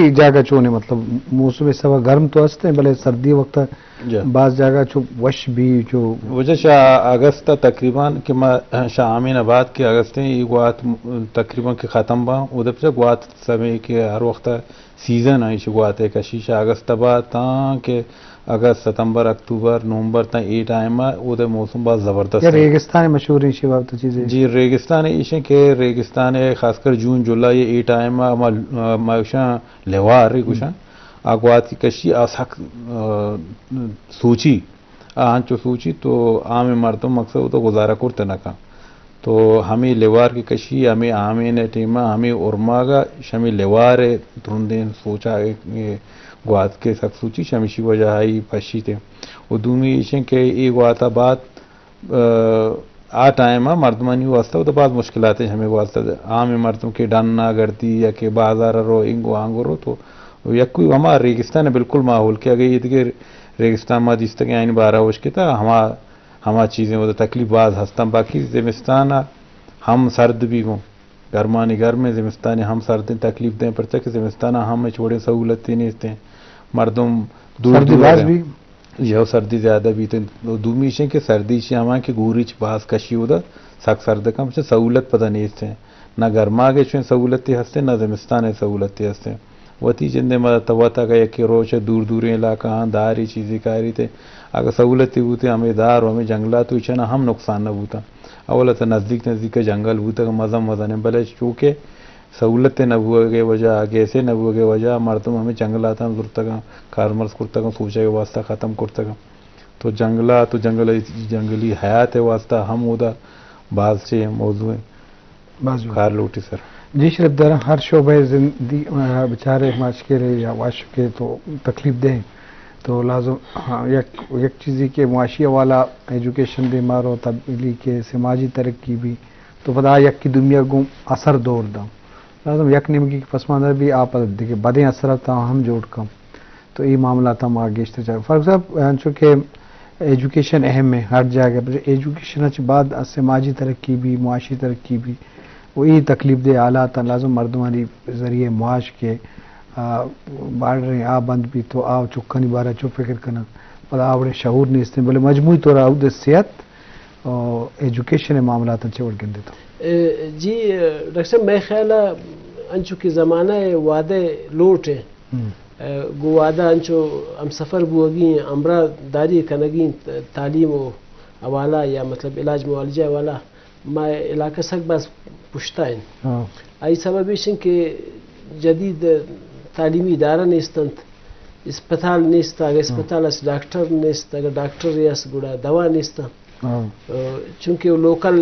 اے جاگہ چون اِنت؟ مطلب، موسم ءِ سبب گرم تو است اِنت، بلے سردی ءِ وقت جا۔ باز جاگہ چو وش بی، چو وجہ شہ اگست ءَ تقریباً کہ ما شہ آمین آباد کہ اگست ءَ اے گوات تقریباً کہ ختم باں، اود ءَ پچ گوات سمے کہ ہر وقت سیزن اِنت، ایشی گوات ءِ کشی شہ اگست ءَ بعد تاں کہ اگست، ستمبر، اکتوبر، نومبر تاں اے ٹائم ءَ اود ءَ موسم باز زبردست یا اِنت۔ ریگستان مشہور اِنت، ایشی بابت چیزے؟ جی، ریگستان ایش اِنت کہ ریگستان ءَ خاص کر جون، جولائی اے ٹائم ءَ ہما، ہما گوشاں لیوار ءَ گوشاں۔ آ گوات ءِ کشی آ سک، آ، سوچی۔ آ انچو سوچی تو عام مردم مقصد اود ءَ گزارہ کرت نہ کن۔ تو ہمے لیوار کہ کشی، ہمے آمین ءِ ٹیم ءَ، ہمے ارماگ ءَ، شہ ہمے لیوار ءِ ترندیں سوچ ءَ اے گوات کہ سک سوچی، شہ ہمیشی وجہ ءَ آئی پشیت۔ و دومی ایش اِنت کہ اے گوات ءَ بعد، آ، آ ٹائم ءَ مردمانی واسطہ اود ءَ باز مشکلات اِنت، ہمے واسطہ عام مردم کہ ڈن ءَ گردی یا کہ بازار ءَ رو، اینگو آنگو رو، تو یکوئی ہما ریگستان ءِ بالکل ماحول کہ اگہ اے دگہ ریگستان ما دیستگ آیانی بارہ ءَ اشکتہ، ہما ہما چیزیں اود ءَ تکلیف باز ہستاں، باقی زمستان ءَ ہم سرد بی گوں، گرمانی گرمیں، زمستانی ہم سردیں، تکلیف دیں، پرچا کہ زمستان ءَ ہم ہچ وڑیں سہولتے نیستیں، مردم دور سردی دور باز بی؟ جی ہو، سردی زیادہ بیت۔ دومی ایش اِنت کہ سردی ایشی ہما کہ گوریچ باز کشی اود ءَ سک سرد کن، پرچا سہولت پدا نیستیں، نہ گرماگ ءِ چوئیں سہولتے ہستیں، نہ زمستان ءِ سہولتے ہستیں۔ وتی جند ءِ مدد ءَ وت اگہ یکے روچ ءَ دور دوریں علاقہ آں دارے چیزے کاریت، اگہ سہولتے بوتیں، ہمے دار و ہمے جنگلات و ایشاں ہم نقصان نہ بوتاں۔ اول ءَ تہ نزدیک نزدیک ءَ جنگل بوتگ، مزن مزن ایں، بلے چونکہ سہولت نہ بوگ ءِ وجہ ءَ، گیس نہ بوگ ءِ وجہ ءَ مردم ہمے جنگلاتاں زرتگ اَنت، کارمرز کرتگ اَنت، سوچگ ءِ واستہ ختم کرتگ اَنت۔ تو جنگلات و جنگل، جنگلی حیات ءِ واستہ ہم اودا باز چے موضوع ایں۔ باز جوان۔ کار لوٹی سر۔ جی شرف داراں، ہر شعبہ زندگی، آ، بچارے ماشکے رے یا واشکے تو تکلیف دہ ایں۔ تو لازم، ہاں، یک، یک چیزے کہ معاشی حوالہ، ایجوکیشن دے مارو، تبدیلی کہ سماجی ترقی بی، تو پدا آ یکی دومی ءَ گوں اثر دور داں۔ لازم یک نیمگے کہ پسماندہ بی، آ پدا دگہ بدیں اثرات ہم جوڑ کن۔ تو اے معاملات ءَ ما گیشتر چار۔ فاروق صاحب، انچو کہ ایجوکیشن اہم ایں ہر جاگہ، پر ایجوکیشن ءَ چہ بعد سماجی ترقی بی، معاشی ترقی بی، و اے تکلیف دہ حالات اَنت، لازم مردمانی ذریعہ معاش کہ، آ، بارڈریں آ بند بیت تو آ چکانی بارہ ءَ چو فکر کناں، پدا آ وڑیں شعور نیستیں، بلے مجموعی طور ءَ اود ءِ صحت و ایجوکیشن ءِ معاملاتاں چے وڑ گندے تو؟ اے، جی، ڈاکٹر صاحب، مئے خیال ءَ انچو کہ زمانہ ءِ وہد ءِ لوٹ ایں، ہم۔ اے، گوں وہد ءَ انچو ہمسفر بوہگی ایں، ہمراہ داری کنگی ایں، تعلیم و حوالہ یا مطلب علاج معالجہ ءِ حوالہ، مئے علاقہ سک باز پشتا ایں۔ ہاں۔ آئی سبب ایش ایں کہ جدید تعلیمی ادارہ نیست اَنت، اسپتال نیست، اگر ہاں۔ اسپتال است ڈاکٹر نیست، اگر ڈاکٹر است گڑا دوا نیست۔ ہاں۔ آ، چونکہ وہ لوکل،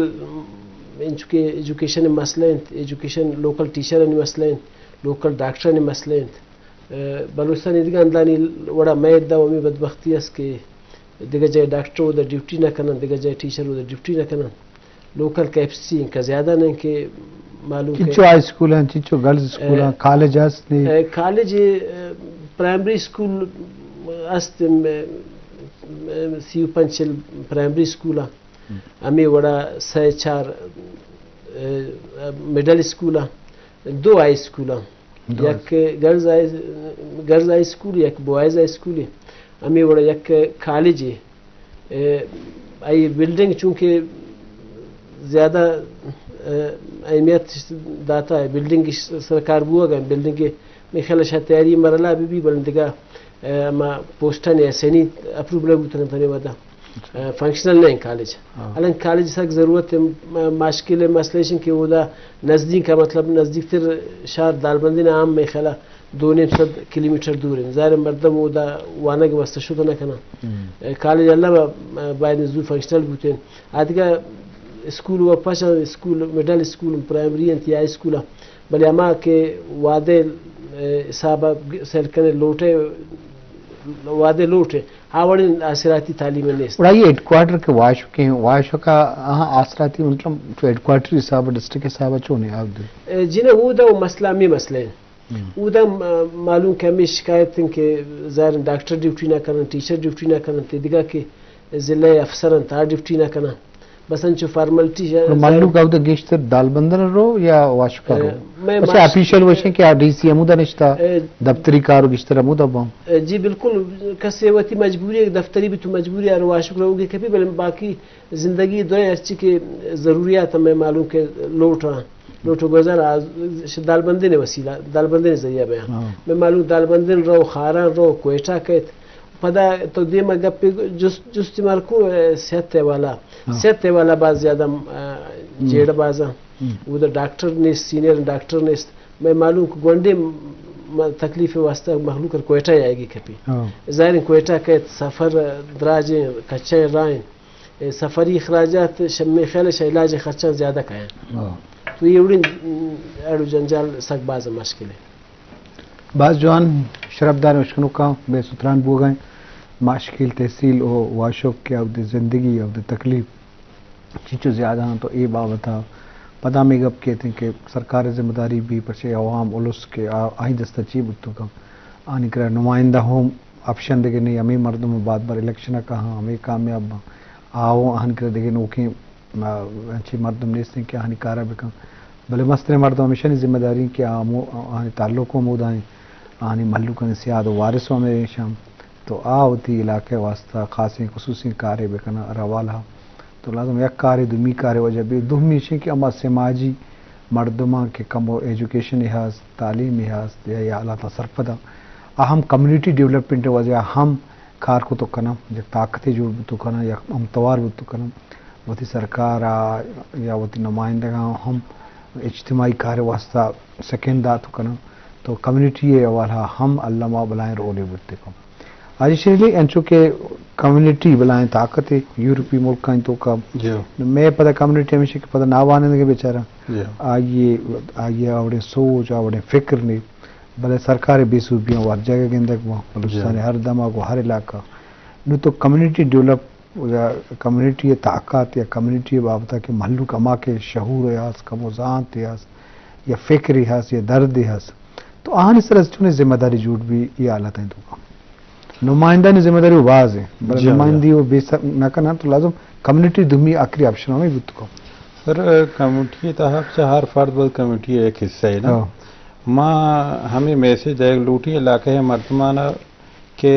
انچو کہ ایجوکیشن ءِ مسئلہ اِنت، ایجوکیشن لوکل ٹیچرانی مسئلہ اِنت، لوکل ڈاکٹرانی مسئلہ اِنت۔ آ، بلوچستان ءِ دگہ ہندانی وڑا مئے ادا ہمے بدبختی است کہ دگہ جاہے ڈاکٹر اودا ڈیوٹی نہ کنن، دگہ جاہے ٹیچر اودا ڈیوٹی نہ کنن۔ لوکل کیپیسٹی انکا زیادہ نہ کہ معلوم کہ چنچو ہائی اسکول ایں، چنچو گرلز اسکول ایں، اے، کالج است نی؟ اے، کالج، اے، پرائمری اسکول است، اے، اے، سی و پنچ پرائمری اسکول ایں۔ ہم۔ ہمے وڑا سئے چار، اے، مڈل اسکول ایں، دو ہائی اسکول ایں۔ دو یک girls high, girls high school, یک بوائز ہائی اسکول ایں۔ ہمے وڑا یک کالج ایں۔ اے، آئی بلڈنگ چونکہ زیادہ، اے، اہمیت داتا ایں، بلڈنگ سرکار بوگ ایں، بلڈنگ مئے خیال ءَ شاید تیاری مرحلہ بہ بی، بلے دگہ، اے، ہما پوسٹانی اسینی اپروو نہ بوتگ اَنت ہمے وہدا۔ اچھا۔ اے، فنکشنل نہ ایں کالج۔ ہاں۔ حالانکہ کالج سک ضرورت ایں، ما-، ماشکل ءِ مسئلہ ایش ایں کہ اودا نزدیک ءَ، مطلب نزدیک تر شہر دالبندین ءَ ہم مئے خیال ءَ دو نیم سد کلومیٹر دور ایں۔ ظاہر ایں مردم اودا وانگ ءِ واستہ شت نہ کناں۔ ہم۔ اے، کالج الم ءَ باید زور فنکشنل بوتیں۔ آ دگہ اسکول و پش ایں، اسکول، مڈل اسکول، پرائمری اِنت یا ہائی اسکول ایں، بلے ہما کہ وہد ءِ، اے، حساب ءَ سیل کنے لوٹ ایں، وہد ءِ لوٹ ایں، آ وڑیں آسراتی تعلیم نیست۔ گڑا اے ہیڈ کوارٹر کہ واشک ایں، واشک ءَ آہاں آسراتی مطلب چو ہیڈ کوارٹر حساب ءَ، ڈسٹرکٹ حساب ءَ چون ایں آ دے؟ اے، جی نہ، اودا وہ مسئلہ ہمے مسئلہ ایں۔ ہم۔ اودا م-، معلوم کہ ہمے شکایت ایں کہ ظاہر ایں ڈاکٹر ڈیوٹی نہ کنن، ٹیچر ڈیوٹی نہ کنن، تے دگہ کہ ضلع افسر اَنت آ ڈیوٹی نہ کنن۔ بس انچو فارملٹی ءَ۔ مھلوک اودا گیشتر دالبندن ءَ رو یا واشک ءَ رو؟ اے، مئے اچھا، ماش-، آفیشل وشیں کہ آ ڈی سی ہمودا نشتہ، اے، دفتری کار گیشتر ہمودا باں۔ اے، جی بالکل، کسے وتی مجبوری، دفتری بی تو مجبوری آ رو واشک روگی کپی، بلے باقی زندگی درائیں ہرچی کہ ضروریات ہمیں معلوم کہ لوٹ رہا۔ لوٹ و گزر آ ش-، دالبندین وسیلہ، دالبندین ذریعہ بیان۔ ہاں۔ مئے معلوم دالبندین رو، خاران رو، کوئٹہ کیت۔ پدا تو دیما گپے جست، جستی مارکو، اے، صحت حوالہ۔ ہاں۔ صحت حوالہ باز زیادہ، آ، ہم۔ جیڑ بازا۔ ہم۔ او دا ڈاکٹر نیست، سینئر ڈاکٹر نیست۔ مئے معلوم کہ گونڈے م-، تکلیف واسطہ مخلوق کوئٹہ آئیگی کپی۔ ہاں۔ ظاہر کوئٹہ کیت، سفر دراجیں، کچہ راہیں۔ اے سفری اخراجات ش-، مئے خیال ش علاج خرچاں زیادہ کایاں۔ ہاں۔ تو یہ وڑیں، م، اڑ و جنجال سک باز مشکل ہے۔ باز جوان شرپدار اشکنوکاں بے ستران بوگائیں ماشکیل تحصیل و واشک کہ اود زندگی اود تکلیف چیچو زیادہ ہاں تو اے بابت پدا ہمیں گپ کیتیں کہ سرکار ذمہ داری بھی پرچے عوام الس کہ آ-، آئی دستا چی بوتو کم آنی کرا نمائندہ ہم آپشن دگہ نہیں، ہمیں مردم بعد بر الیکشن کہاں ہمیں کامیاب باں۔ آ و آہن کرا دگہ نوکیں، آ، انچیں مردم نیستیں کہ آہانی کارا بکن۔ بلے مستریں مردم ہمیشانی ذمہ داری کہ آ ہمو-، آہانی تعلق ہمودائیں، آہانی مھلوکانی سیاد و وارث ہمیشاں۔ تو آ وتی علاقہ واسطہ خاصیں خصوصیں کارے بکن ہر حوالہ۔ تو لازم یک کارے، دومی کارے وجہ بی۔ دومی ایشیں کہ ہما سماجی مردماں کہ کمو ایجوکیشن ہست، تعلیم ہست، یا یہ حالات سرپداں، آ ہم کمیونٹی ڈیولپمنٹ وجہ ہم کار کتو کناں، یک طاقتے جوڑ بوتو کناں، یک ہمتوار بوتو کناں، وتی سرکار ءَ یا وتی نمائندگاں ہم اجتماعی کار ءِ واسطہ سکین دات کناں، تو کمیونٹی ءِ حوالہ ہم الما بلائیں رولے بوت کن۔ حاجی شیر علی، انچو کہ کمیونٹی بلائیں طاقتے یورپی ملکانی توکا، جی۔ مئے پدا کمیونٹی ہمیشہ کہ پدا ناوانندگے بیچارہ، جی۔ آئی، آئی آوڑیں سوچ، آوڑیں فکر نے، بلے سرکار بے سوبیاں وار جگہ گندگ باں، بلوچستان جی۔ ہر دماغ و ہر علاقہ۔ نو تو کمیونٹی ڈیولپ یا کمیونٹی ءِ طاقت یا کمیونٹی ءِ بابت ءَ کہ مھلوک ہما کہ شعور ءِ ہست، کم و زانت ءِ ہست، یا فکر ءِ ہست، یا درد ءِ ہست، تو آہانی سر ءَ چونیں ذمہ داری جوڑ بی اے حالتانی توکا؟ نمائندانی ذمہ داری و باز ایں، بلے جی، جی۔ نمائندی و بے سر نہ کناں تو لازم کمیونٹی دومی آخری آپشن ہمیں بوت کن۔ سر، کمیونٹی ءِ تہا چہ ہر فرد باید کمیونٹی ءِ یک حصہ ایں نا۔ ہاں۔ ما ہمیں میسج دئیگ لوٹی علاقہ ءِ مردمان ءَ کہ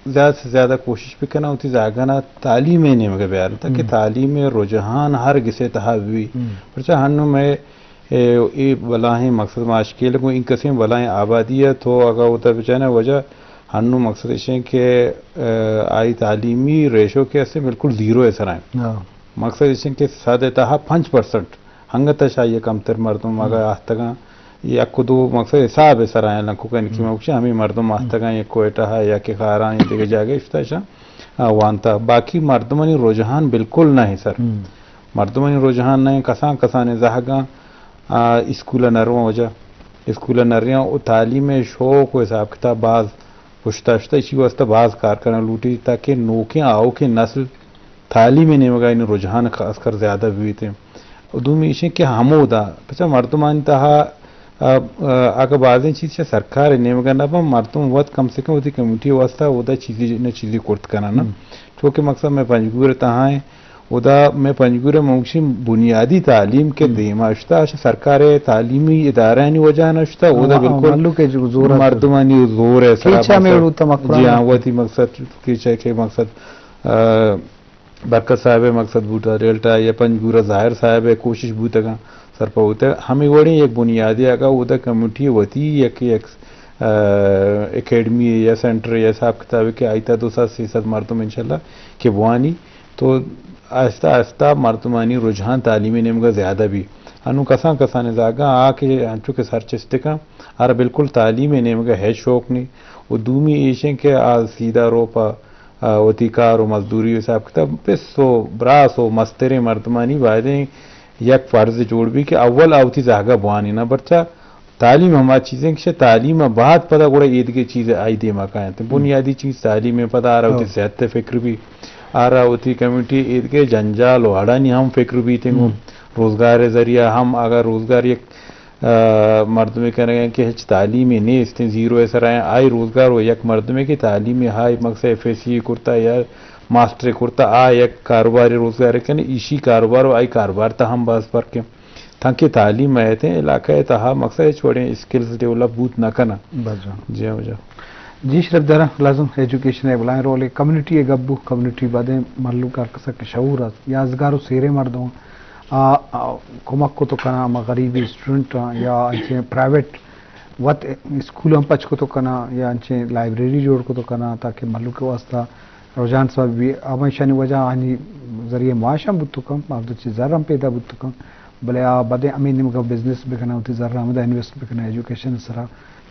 زیادہ سے زیادہ کوشش بکناں وتی زاگانا تعلیم ءِ نیمگا بیارن، تاکہ ہم۔ تعلیم ءِ رجحان ہر گسے تہا بی۔ ہم۔ پرچا ہنو مئے، اے، اے بلاہیں مقصد ما اشکیل گوں این کسیں بلاہیں آبادی ءَ تو اگا وتا بچانے وجہ ہنو مقصد اشیں کہ، اے، آئی تعلیمی ریشو کہ اسے بالکل زیرو ءِ سرا ایں۔ ہاں۔ مقصد اشیں کہ صد ءِ تہا پنچ پرسنٹ انگت ءَ شاہی ءَ کمتر مردم ہم۔ اگاں آہتگاں، یک و دو مقصد حساب ءِ سرا ایں لنکو کنکی ہم۔ ما گوشیں ہمے مردم ہم۔ آہتگاں یک کوئٹہ ءَ یا کہ خاران یا دگہ جاگہ اشتا اشاں، آ، وانتا۔ باقی مردمانی رجحان بالکل نہ ایں سر۔ ہم۔ مردمانی رجحان نہ ایں، کسان کسانیں زہگاں، آ، اسکول ءَ نہ رواں وجہ، اسکول ءَ نہ رواں و تعلیم ءِ شوق و حساب کتاب باز پشتا شتہ، ایشی واسطہ باز کار کنگ لوٹی تاکہ نوکیں آؤکیں نسل تعلیم ءِ نیمگا یعنی رجحان خاص کر زیادہ ببیت۔ و دومی ایشیں کہ ہمودا پچا مردمانی تہا، آ، آ، اگہ بازیں چیز چہ سرکار ءِ نیمگا نہ بنت، مردم وت کم سے کم وتی کمیونٹی ءِ واسطہ اودا چیزے نہ چیزے کرت کنن۔ ہم۔ چونکہ مقصد مئے پنجگور ءِ تہا ایں، اودا مئے پنجگور ءِ من گوشیں بنیادی تعلیم کہ ہم۔ دیما اشتا، اش سرکار ءِ تعلیمی ادارہانی وجہ نہ اشتا، اودا ہاں، بالکل مھلوک ءِ جو زور است۔ مردمانی زور ءِ سرا کیچا مئے مقصد۔ اڑوتا مکران۔ جی ہاں، وتی مقصد کیچا کہ مقصد، آ، برکت صاحب ءِ مقصد بوتا، ڈیلٹا یا پنجگور ءَ ظاہر صاحب ءِ کوشش بوتگاں سرپد بوتگ۔ ہمے وڑیں یک بنیادے اگاں اودا کمیونٹی ءِ وتی یک، یک، آ، اکیڈمی یا سینٹر یا حساب کتاب کہ آئی تہا دو سد سے سد مردم انشاءاللہ کہ بوانی، تو آہستہ آہستہ مردمانی رجحان تعلیم ءِ نیمگا زیادہ بی۔ انوں کسان کسانیں زاگاں آ کہ انچو کہ سرچستکاں، آرا بالکل تعلیم ءِ نیمگا ہچ شوق نی۔ و دومی ایشیں کہ آ سیدھا رو پہ، آ، وتی کار و مزدوری و حساب کتاب، پس و براس و مستریں مردمانی بایدیں یک فرض جوڑ بی کہ اول آ وتی زہگا بوانی نا، پرچا تعلیم ہما چیزیں کہ چہ تعلیم ءَ بعد پدا گڑا ایدگہ چیز آئی دیما کاینت۔ بنیادی چیز تعلیم ءَ، پدا آرا وتی ہاں۔ صحت ءِ فکر بی، آرا وتی کمیونٹی ایدگہ جنجال و اڑانی ہم فکر بیت، گوں ہم۔ روزگار ءِ ذریعہ ہم اگر روزگار یک، آ، مردمے کنگا کہ ہچ تعلیمے نیست، زیرو ءِ سرا ایں، آئی روزگار و یک مردمے کہ تعلیم ءَ ہائی مقصد ایف ایس سی کرتا یا ماسٹرے کرتا، آ یک کاروبارے روزگارے کنے، ایشی کاروبار و آئی کاروبار تہا ہم باز فرق ایں۔ تانکہ تعلیم ءِ تہ علاقہ ءِ تہا مقصد ہچ وڑیں اسکلز ڈیولپ بوت نہ کناں۔ بس جان۔ جی ہاں، جی۔ جی شرف دارا، لازم ایجوکیشن ءِ بلاہیں رولے، کمیونٹی ءِ گپ بو، کمیونٹی بعدیں مہلوک ہر کسا کہ شعور است، یا ازگار و سیریں مردم آ، آ، کمک کتو کناں، ہما غریبی اسٹوڈنٹ آں یا انچیں پرائیویٹ وت اسکول ہم پچ کتو کناں یا انچیں لائبریری جوڑ کتو کناں تاکہ مہلوک ءِ واسطہ رجحان سبب بی، ہمیشانی وجہ آنی ذریعہ معاش ہم بوت کن، مردم چی زر ہم پیدا بوت کن، بلے آ بدیں ہمیں نیمگا بزنس بکناں، وتی زر ہمدا انویسٹ بکناں ایجوکیشن سرا،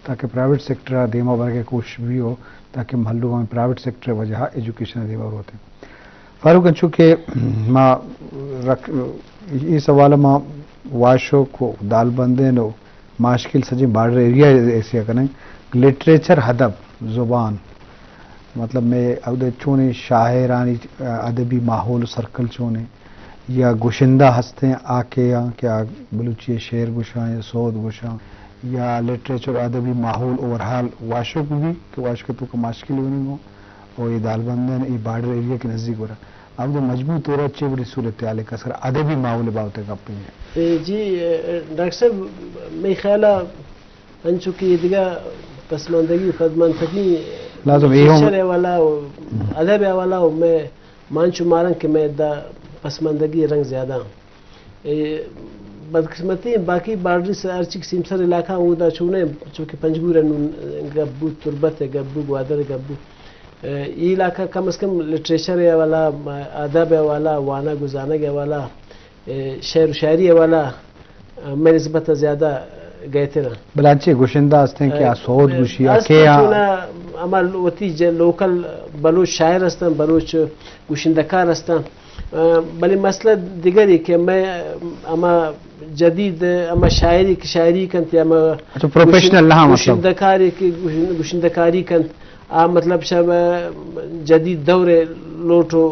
تاکہ پرائیویٹ سیکٹر دیما برگے کوشش بی ہو، تاکہ مہلوک ہمیں پرائیویٹ سیکٹر وجہ ایجوکیشن دیما روتے۔ فاروق، انچو کہ ما رک-، اے سوال ما واشک و دالبندین و ماشکل سجیں بارڈر ایریا ایسیا کنیں، لٹریچر، ادب، زبان، مطلب میں اودے چونیں شاعرانی ادبی ماحول و سرکل چونیں، یا گشندہ ہستیں آ کہ آں کہ آ بلوچی شعر گشاں یا سوت گشاں، یا لٹریچر ادبی ماحول اوورہال واشک بی کہ واشک تو کہ ماشکل ونی گو۔ و اے دالبندن اے بارڈر ایریا کہ نزیک ورا، ہمدا مجموعی طورا چے وڑی صورتحال ہے کہ سر ادبی ماحول بابت گپ ہے؟ اے جی، اے، ڈاکٹر صاحب، مئے خیال انچو کہ دگہ پسماندگی و پدمانتگی لازم اے ہم لٹریچر حوالہ و ادب حوالہ و مئے مانچو مارن کہ مئے دا پسماندگی رنگ زیادہ اے بدقسمتی ایں، باقی بارڈری سر ہرچی کہ سیمسر علاقہ اودا چونیں، چونکہ پنجگور ءَ نون گپ بوت، تربت ءَ گپ بوت، گوادر ءَ گپ بوت۔ اے، اے علاقہ کم از کم لٹریچر ءِ حوالہ، ادب ءِ حوالہ، وانگ و زانگ ءِ حوالہ، اے، شعر و شاعری ءِ حوالہ، اے، مئے نسبت ءَ زیادہ گہتر ایں۔ بلے انچیں گشندہ ہستیں کہ آ سوت گوشی، آ کہ آ چونا ہما وتی ج-، لوکل بلوچ شاعر ہستن، بلوچ گشندہ کار ہستن۔ آ، بلے مسئلہ دگرے کہ مئے ہما جدید، ہما شاعری کہ شاعری کنت یا ہما اچھا، پروفیشنل نہ ہاں، مطلب۔ گشندہ کارے کہ گشن-، گشندہ کاری کنت، آ مطلب شب جدید دور لوٹ و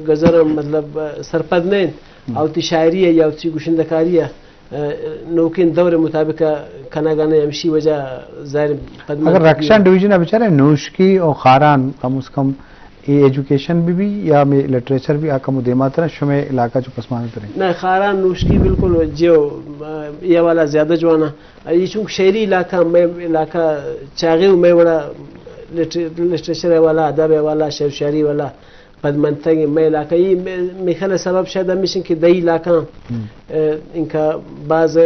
گزر، مطلب سرپد نہ انت۔ آ وتی شاعری یا وتی گشندہ کاری نوکیں دور مطابق کنگ ءَ نہ، ہمشی وجہ ظاہر پدمانتگی اگر رکشان ڈویژن ءَ بچارے نوشکی و خاران کم از کم اے ایجوکیشن بہ بی یا مئے لٹریچر بہ بی، آ کمو دیماتر ایں، شمئے علاقہ چو پسماندہ تر ایں؟ نہ، خاران نوشکی بالکل جیو، اے حوالہ زیادہ جوان ایں۔ اے چونکہ شہری علاقہ، مئے علاقہ چاغی و مئے وڑا لٹر-، لٹریچر حوالہ، ادب حوالہ، شعر و شاعری حوالہ پدمانتگیں مئے علاقہ۔ اے مئے، مئے خیال سبب شاید ہمیش ایں کہ دئی علاقہ، اے، انکا باز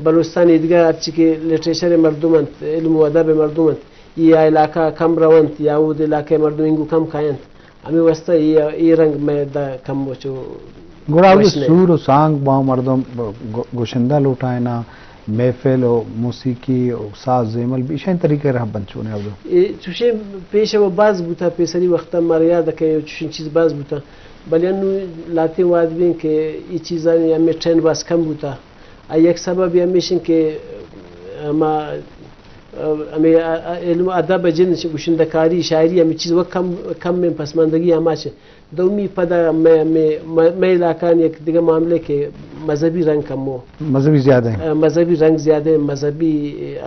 بلوچستان ءِ دیگہ ہرچی کہ لٹریچر ءِ مردم انت، علم و ادب ءِ مردم انت، اے آ علاقہ کم رونت یا اود علاقہ ءِ مردم اینگو کم کاینت، ہمے واسطہ اے، اے رنگ مئے دا کم و چو گڑا اود وش نہ۔ سور و سانگ با مردم گ-، گشندہ لوٹائیناں، محفل و موسیقی و ساز زیمل بہ ایشانی طریقہ رہ بنت چونے اود؟ اے چوشیں پیش و باز بوتا، پیسری وقتا مارا یاد کہ چوشیں چیز باز بوتا، بلے انو لہتیں وہد بیں کہ اے چیزانی ہمے ٹرینڈ باز کم بوتا۔ آ یک سببے ہمیش انت کہ ہما، ہمے علم ادب ءِ جند، گشندہ کاری، شاعری، ہمے چیز وت کم، کم ایں، پسماندگی ہما چہ۔ دومی پدا مئے، مئے، مئے، مئے علاقہانی یک دگہ معاملے کہ مذہبی رنگ کمو۔ مذہبی زیادہ ایں۔ مذہبی رنگ زیادہ ایں، مذہبی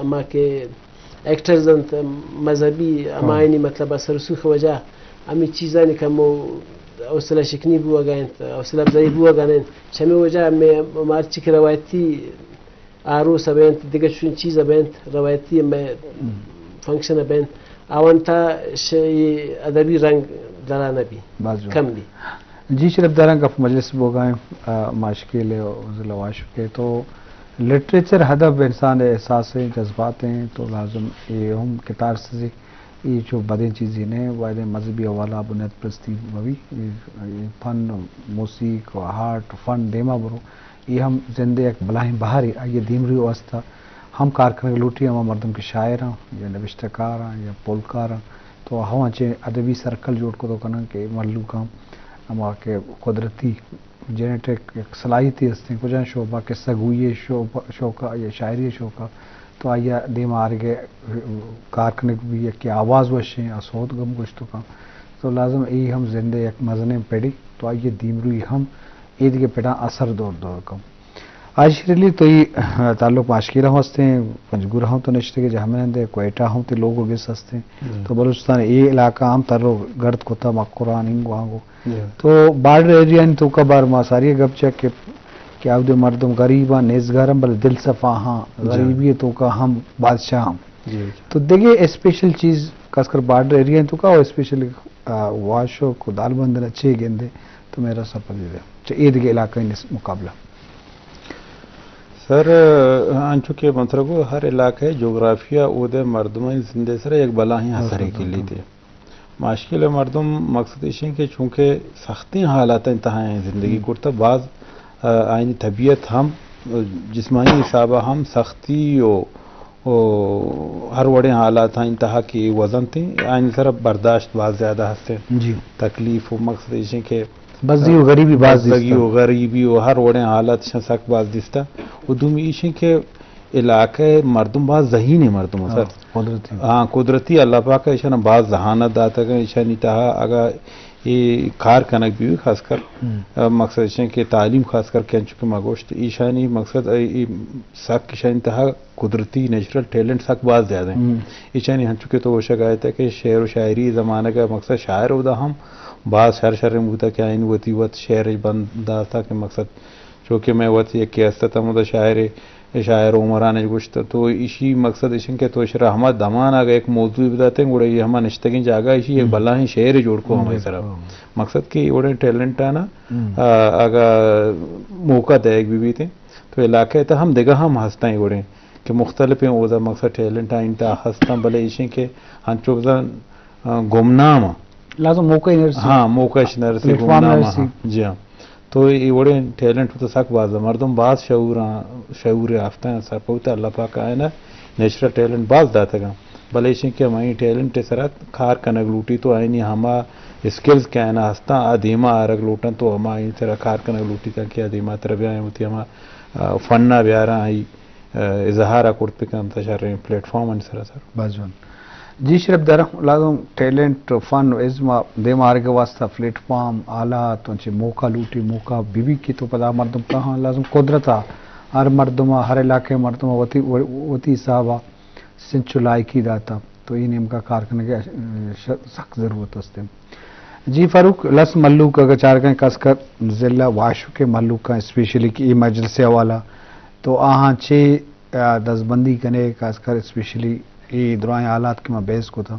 ہما کہ ایکٹرز انت، مذہبی ہمایانی مطلب اثر رسوخ وجہ ہمے چیزانی کمو حوصلہ شکنی بوگا انت، حوصلہ افزائی بوگا نہ انت۔ چمے وجہ مئے، مئے ہرچی کہ روایتی آروس ءَ بینت، دگہ چوشیں چیز ءَ بینت، روایتی مئے فنکشن ءَ بینت، آوان تہا ش-، اے ادبی رنگ درا نہ بی، باز جوان۔ کم بی۔ جی شرف داراں، گپ مجلس بوگا ایں، آ، ماشکیل ءِ ضلع واشک ءِ تو لٹریچر ادب انسان ءِ احساس ایں، جذبات ایں، تو لازم اے ہم کتار سزی اے چو بدیں چیزے نہ، باید ایں مذہبی حوالہ بنیاد پرستی مہ بی۔ اے، اے فن، موسیق و آرٹ، فن دیما برو۔ اے ہم زند ءِ یک بلاہیں بہرے، آئی ءِ دیمروی ءِ واستہ ہم کار کنگ لوٹی، ہما مردم کہ شاعر آں یا نبشتہ کار آں یا پولکار آں، تو ہواں چہ ادبی سرکل جوڑ کتو کناں کہ مہلوکاں ہما کہ قدرتی جینیٹک یک صلاحیتے ہستیں، کجام شعبہ، قصہ گوئی ءِ شعبہ، شوق ءَ یا شاعری ءِ شوق ءَ، تو آئی ءَ دیما آرگ ءِ کار کنگ بی، یکے آواز وشیں، آ سوت گم گوشت کن، تو لازم اے ہم زند ءِ یک مزنیں پڑے، تو آئی ءِ دیمروی ہم اے دگہ پڑاں اثر دور دور کن۔ آشر علی، تو ای تعلق ماشکیرا ہم ہستیں، پنجگور ہم تو نشتگے، جہمنند ہے، کوئٹہ ہم تی لوگ و گس ہستیں۔ تو بلوچستان اے علاقہ ہم تر و گرد کتا، مکران، انگو آنگو۔ تو بارڈر ایریا نی توکا بار ما ساری گپ چک کہ، کہ آودے مردم غریب ہاں، نیزگار ہم، بلے دل صفا ہاں، غریبی توکا ہم بادشاہ ہم۔ تو دگہ اسپیشل چیز، خاص کر بارڈر ایریا نی توکا، اور اسپیشل، آ، واشک و دالبند نا چے گندے، تو میرا سفر دے دے۔ چہ اے دگہ علاقہ نس مقابلہ۔ سر، انچو کہ من ترا گو، ہر علاقہ جغرافیہ اودے مردمانی زندے سرا یک بلاہیں اثرے کلیتے۔ ماشکل مردم مقصد ایشیں کہ چونکہ سختیں حالاتانی تہا ایں زندگی کرتا، باز، آ، آئینی طبیعت ہم، جسمانی حسابا ہم سختی و، و ہر وڑیں حالاتانی تہا کہ وزن تیں، آئینی سرا برداشت باز زیادہ ہستیں۔ تکلیف و مقصد ایشیں کہ بزگی و غریبی باز بزگی دیستا۔ و غریبی و ہر وڑیں حالات شان سک باز دیستا۔ و دومی ایشیں کہ علاقہ مردم باز ذہین مردم ہاں، سر۔ قدرتی۔ ہاں، قدرتی اللہ پاک ایشان باز ذہانت داتگ، ایشانی تہا اگا اے کار کنگ بھی خاص کر، آ، مقصد ایشیں کہ تعلیم خاص کر کہ انچو کہ ما گوشت، ایشانی مقصد اے، اے سک ایشانی تہا قدرتی نیچرل ٹیلنٹ سک باز زیادہ ہیں۔ ایشانی ہنچو کہ تو گوشگ آئے تھا کہ شعر و شاعری زمانگ مقصد شاعر ہودا ہم باز شر شر بوتا کہ آئین وتی وت شعر بند داتا کہ مقصد چونکہ میں وت یکے است اتم، ہمودا شاعرے، شاعر عمران اش گوشت، تو ایشی مقصد ایشن کہ تو اشرا ہما دمان اگہ یک موضوع بداتیں، گڑا یہ ہما نشتگیں جاگہ ایشی یک بلاہیں شعر جوڑ کو ہمے سرا۔ مقصد کہ یہ وڑیں ٹیلنٹ آنا، آ، اگہ موقع دیگ بھی بیتیں، تو علاقہ تا ہم دگہ ہم ہستاں یہ وڑیں کہ مختلف ہیں، اودا مقصد ٹیلنٹ آئین تا ہستاں، بلے ایشیں کہ ہنچو بزن، آ، گمنام آں۔ لازم موقع نرسی۔ ہاں، موقع اش نرسی، پلیٹ فارم گمنام آں۔ نرسی۔ ہاں، جی ہاں۔ تو اے وڑیں ٹیلنٹ تو سک باز ایں۔ مردم باز شعور آں، شعور یافتہ آں، سرپد آں، اللہ پاک آئینا نیچرل ٹیلنٹ باز داتگاں۔ بلے ایشیں کہ ہمائی ٹیلنٹ سرا کار کنگ لوٹی تو آئینی ہما اسکلز کہ آئینا ہستاں، آ دیما آرگ لوٹاں تو ہما آئی سرا کار کنگ لوٹی تاکہ آ دیما تر بیاں، وتی ہما، آ، فنا بیاراں آئی۔ اظہار ء کرت بہ کنت شریں پلیٹ فارم آنی سرا سر۔ باز جوان۔ جی شرپ دار، لازم ٹیلنٹ، فن و ازم ء دیم آرگ ء واسطہ پلیٹ فارم، آلات، انچیں موقع لوٹی، موقع بہ بی کہ تو پدا مردم کاہاں، لازم قدرت ء ہر مردم ء، ہر علاقہ ء مردم ء وتی، وتی حساب ء سنچو لائکی داتا، تو اے نیمگا کار کنگ ء ش-، سک ضرورت است۔ جی فاروق، لس مھلوک اگہ چارگیں، خاص کر ضلع واشک ء مھلوکاں، اسپیشلی کہ اے مجلس ء حوالہ تو آہاں چے، آ، دزبندی کنے، خاص کر اسپیشلی اے درائیں حالات کہ ما بحث کتاں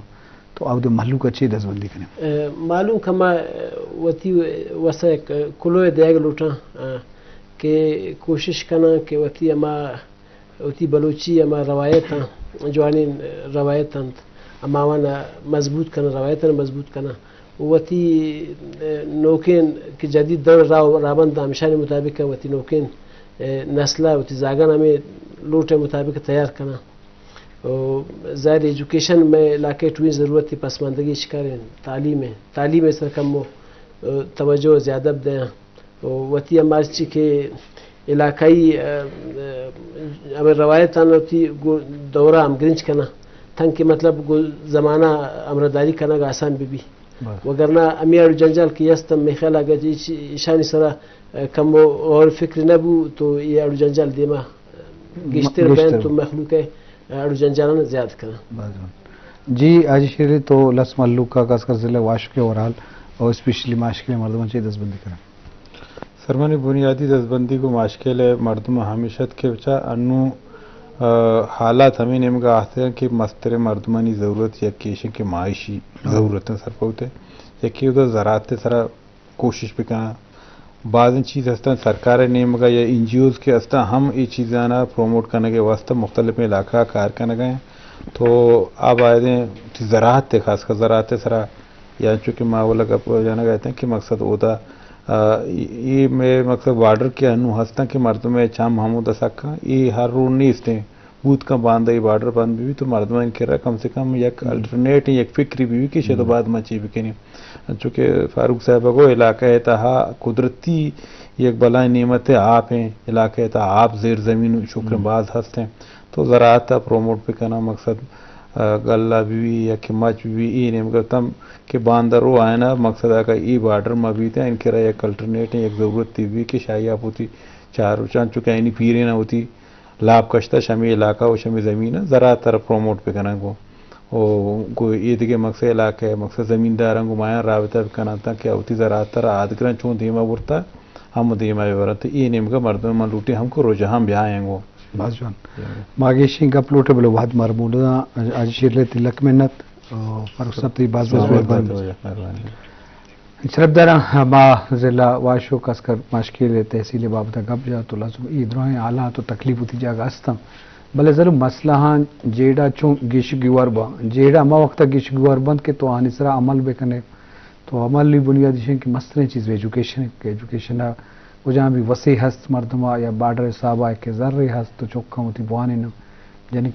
تو اودے مھلوک ء چے دزبندی کنے؟ اے، مھلوک ء ما، اے، وتی وسا یک کلوہ دیگ لوٹاں، آ، کہ کوشش کناں کہ وتی ہما وتی بلوچی ہما روایتاں، جوانیں روایت انت، ہماوان مضبوط کناں، روایتاں مضبوط کناں۔ وتی، اے، نوکیں کہ جدید دور راہ، راہبند ہمشانی مطابق وتی نوکیں، اے، نسل ء وتی زاگان ہمیں لوٹ ء مطابق تیار کناں۔ و ظاہر ایجوکیشن میں علاقے ٹوئیں ضرورت ء پسماندگی شکار ہیں، تعلیم ہے، تعلیم ء سر کم و، اے، توجہ زیادہ بدیاں۔ و وتی ہما چی کہ علاقائی، ا، ا، ہمے روایتاں وتی گو-، دورہ ہمگرنچ کناں، تنکہ مطلب گو زمانہ ہمراہداری کنگ آسان بہ بی۔ وگرنہ ہمے اڑ جنجال کہ است، ہمے خیال اگہ ایش-، ایشانی سرا، ا، کم و غور فکر نہ بو تو اے اڑ جنجال دیما گیشتر بین تو مخلوق ء اڑ جنجالاں زیاد کناں۔ جی حاجی شیر، تو لس مھلوک ء خاص کر ضلع واشک ء اورال اور اسپیشلی ماشکے مردماں چے دزبندی کناں؟ سر منی بنیادی دزبندی گوں ماشکیل ء مردم ہمیش ات کہ بچا انوں، آ، حالات ہمے نیمگا آتکگ کہ مستریں مردمانی ضرورت یکے ایش کہ معاشی ضرورت سرپوت ء یکے ادا زراعت ء سرا کوشش بکناں۔ بازیں چیز ہستاں سرکار ء نیمگا یا این جی اوز کہ ہستاں ہم اے چیزانا پروموٹ کنگ ء واسطہ مختلف علاقہ کار کنگ ء انت۔ تو آ بایدیں زراعت ء خاص کر زراعت ء سرا یا چونکہ ما اولا گپ جنگ ء اتیں کہ مقصد اودا، آ، اے، اے مئے مقصد بارڈر کہ انوں ہستاں کہ مردم ء چم ہمودا سکاں، اے ہر روڈ نیست انت۔ بوت کن باندا اے بارڈر بند بہ بیت تو مردمانی کرا کم سے کم یک الٹرنیٹ، یک فکری بہ بیت کہ شہ تو بعد ما چی بکنیں۔ انچو کہ فاروق صاحب ء گو علاقہ ء تہا قدرتی یک بلائیں نعمت ء آپ ہیں، علاقہ ء تہا آپ زیر زمین شکر باز ہست ہیں۔ تو زراعت ء پروموٹ بکناں، مقصد، آ، گلہ بہ بی یا کہ مچ بہ بی، اے نیمگا تم کہ باندر رو آئینا، مقصد آ کہ اے بارڈر ما بیت ہیں، ان کرا یک الٹرنیٹ ہیں، یک ضرورت تی بی کہ شاہی آپ ہوتی چار روچاں چونکہ آیانی پیریناں وتی لاپ کشتہ شمے علاقہ و شمے زمین ءَ زراعت ءَ را پروموٹ بکناں گوں۔ و گوں اے دگہ مقصد علاقہ ءِ مقصد زمینداراں گوں مایاں رابطہ بکناں تاں کہ وتی زراعت ءَ را آدگراں چون دیما برتا ہم دیما ببرنت۔ اے نیمگا مردم من لوٹیں ہم کو رجحان بیایں گوں۔ باز جوان۔ ما گیشیں گپ لوٹے بلے وہد مارا بوڈا۔ حاجی شیر لے تئی لک منت، او، پر سب تئی باز باز مہربانی۔ مہربانی۔ شرپداراں، ما ضلع واشوک اسکر ماشکیل ءِ تحصیل ءِ بابت ءَ گپ جت و لازم اے دراہیں حالات و تکلیف وتی جاگہ است انت، بلے ضرور مسئلہ آں جیڑہ چون گیش گیوار باں، جیڑہ ہما وقت ءَ گیش گیوار بنت کہ تو آہانی سرا عمل بکنے، تو عملی بنیاد ایش انت کہ مستریں چیز ایجوکیشن انت، کہ ایجوکیشن ءَ کجام بھی وسے ہست مردم ءَ یا بارڈر حساب ءَ کہ زرے ہست تو چکاں وتی بوانیناں۔